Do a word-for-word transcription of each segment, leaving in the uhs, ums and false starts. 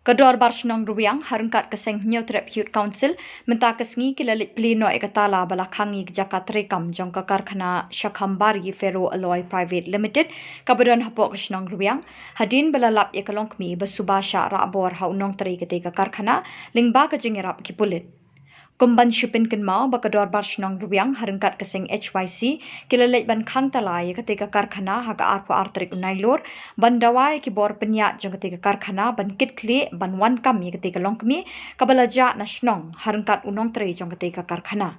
Ka Dorbar Shnong Rwiang, ha ryngkat ka Seng Hynñiewtrep Youth Council, mynta ka sngi ki la leit plie noh ïa ka tala ba la khang ïa ka jaka treikam jong ka karkhana Shakhambari Ferro Alloy Private Limited, kaba don hapoh ka shnong Rwiang, hadien ba la lap ïa ka longkmie ba suba shah rah bor ha u nongtrei katei ka karkhana, lyngba ka jingïarap ki pulit. Kum ban shu pynkynmaw ba ka Dorbar Shnong Rwiang, ha ryngkat ka Seng H Y C, ki la leit ban khang tala ïa katei ka karkhana ha ka arphew ar tarik u Nailur, ban dawa ïa ki bor pynïaid jong katei ka karkhana ban kit khlieh ban wan kam ïa katei ka longkmie kaba la jah na shnong ha ryngkat u nongtrei jong katei ka karkhana.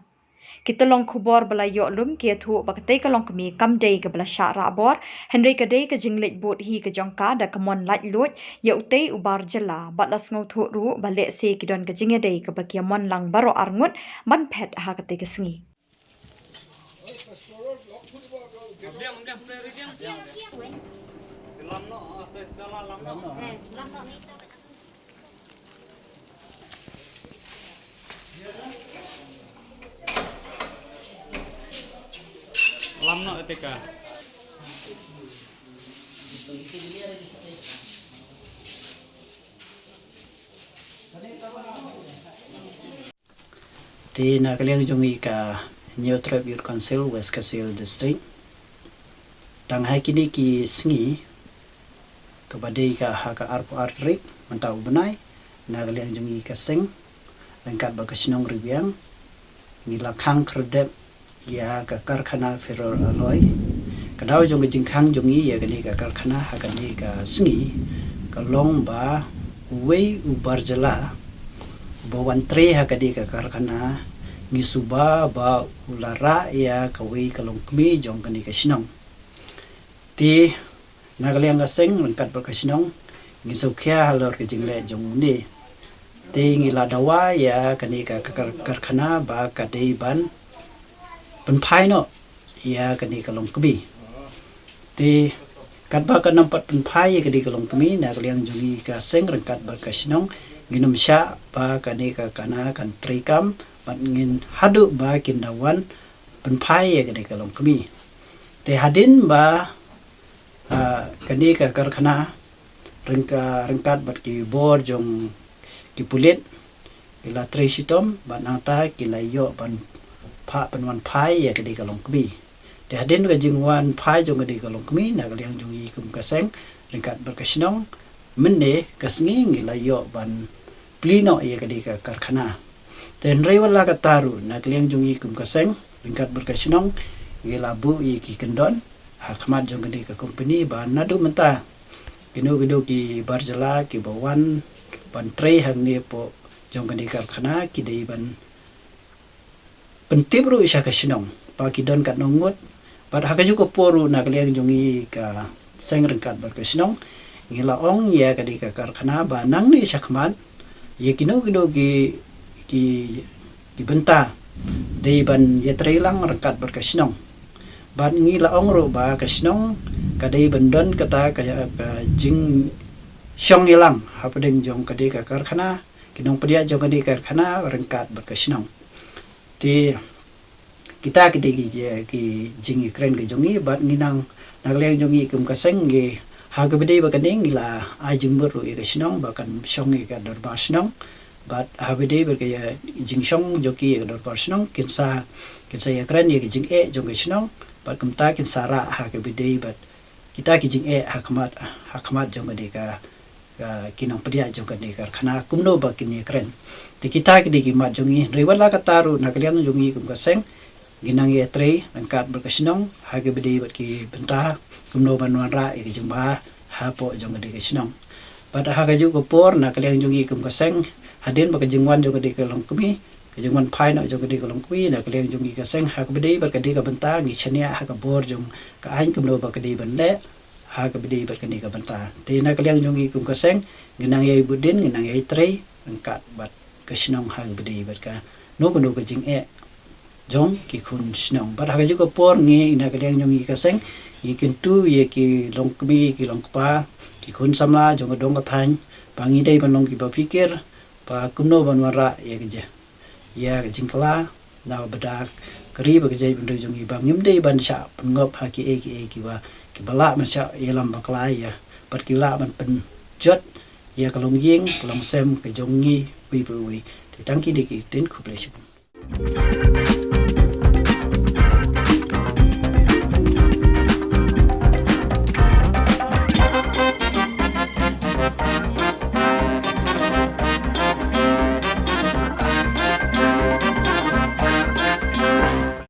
Ki tyllong khubor ba la ïoh lum ki ïathuh ba katei ka longkmie kam dei kaba la shah rah bor, hynrei ka dei ka jingleit bud hi ka jong ka da ka mon laitluid ïa utei u bar jylla, bad la sngewthuh ruh ba lehse ki don ka jingïadei kaba ki ïamon lang baroh arngut ban phet ha katei ka sngi. Lam noh tika. Te na ka liang jong ngi ka Hynñiewtrep Youth Council West Khasi Hills District, dang ha kine ki sngi, kaba dei ka ha ka arphew ar tarik mynta u bnai, na ka liang jong ngi ka seng ryngkat bad ka shnong Rwiang, ngi la khang khyrdep ïa ka karkhana Ferro Alloy. Ka daw jong ka jingkhang jong ngi ïa kane ka karkhana ha kane ka sngi ka long ba uwei u bar jylla ba wan trei ha kane ka karkhana, ngi suba ba u la rah ïa kawei ka longkmie jong kane ka shnong. Te na ka liang ka seng ryngkat bad ka shnong, ngi sngewkhia halor ka jingleh jong une. Te ngi la dawa ïa kane ka, ka, ka karkhana ba ka dei ban pynphai noh ïa kane ka longkmie. Te katba kan ym pat pynphai ïa kane ka longkmie, na ka liang jong ngi ka seng ryngkat bad ka shnong, ngin ym shah ba kane ka karkhana kan treikam, bad ngin haduh ba kin da wan pynphai ïa kane ka longkmie. Te hadien ba, ah, kane ka karkhana ryngka-, ryngkat bad ki bor jong ki pulit, ki la trei shitom, bad nangta ki la ïoh ban pha-, pynwan phai ïa kane ka longkmie. Te hadien ka jingwan phai jong kane ka longkmie, na ka liang jong ngi kum ka seng ryngkat bad ka shnong, mynne ka sngi ngi la ïoh ban plie noh ïa kane ka karkhana. Te hynrei wat la katta ruh, na ka liang jong ngi kum ka seng ryngkat bad ka shnong, ngi la buh ïa ki kyndon ha khmat jong kane ka kompani ba naduh mynta kino kino ki bar jylla kiba wan ban trei hangne hapoh jong kane ka karkhana ki dei ban pyntip ruh sha ka shnong ba ki don katno ngut. Bad ha kajuh ka por ruh, na ka liang jong ngi ka seng ryngkat bad ka shnong, ngi la ong ïa kane ka karkhana ba nangne shakhmat, ïa kino kino ki, ki, ki bynta dei ban ïatrei lang ryngkat bad ka shnong. Bad ngi la ong ruh ba ka shnong ka dei ban don kata ka, ka jingshong ïalang hapdeng jong kane ka karkhana, ki nongpynïaid jong kane ka karkhana ryngkat bad ka shnong. Te kita ki dei ki ji-, ki jingïakren ka jong ngi, bad ngi nang, na ka liang jong ngi kum ka seng, ngi ha kaba dei bad kane ngi la ai jingmut ruh ïa ka shnong ba kan shong ïa ka dorbar shnong. Bad ha kaba dei bad ka, ïa, jingshong jong ki ïa ka dorbar shnong, kin sa, kin sa ïakren ïa ka jingeh jong ka shnong, bad kumta kin sa rah ha kaba dei bad kita ki jingeh ha khmat, ha khmat jong kane ka, ka, ki nongpynïaid jong kane ka karkhana kumno ba kin ïakren. Te kita ki dei ki mat jong ngi, hynrei wat la katta ruh, na ka liang jong ngi kum ka seng, ngi nang ïatrei ryngkat bad ka shnong ha kaba dei bad ki bynta kumno ban wanrah ïa ka jingbha hapoh jong kane ka shnong. Bad ha kajuh ka por, na ka liang jong ngi kum ka seng, hadien ba ka jingwan jong kane ka longkmie, ka jingwan phai noh jong kane ka longkmie, na ka liang jong ngi ka seng, ha kaba dei bad ka dei ka bynta, ngi shaniah ha ka bor jong ka aiñ kumno ba ka dei ban leh ha kaba dei bad kane ka bynta. Te na ka liang jong ngi kum ka seng, ngi nang ïai bud dien, ngi nang ïai trei ryngkat bad ka shnong ha kaba dei bad kano kano ka jingeh jong ki khun shnong. Bad ha kajuh ka por, ngi na ka liang jong ngi ka seng, ngi kyntu ïa ki longkmie, ki longkpa, ki khun samla jong ka dong ka thaiñ, ba ngi dei ban long kiba phikir ba kumno ban wanrah ïa ka jing, ïa ka jingkylla, na ka bynta ka ri bad ka jaitbynriew jong ngi, ba ngim dei ban shah pynngop ha kiei kiei kiba, kiba lah ban shah ïalam bakla ïa, bad ki lah ban pynjot ïa ka longïing ka longsem ka jong ngi uwei pa uwei. Te tang kine ki ktien, khublei shibun.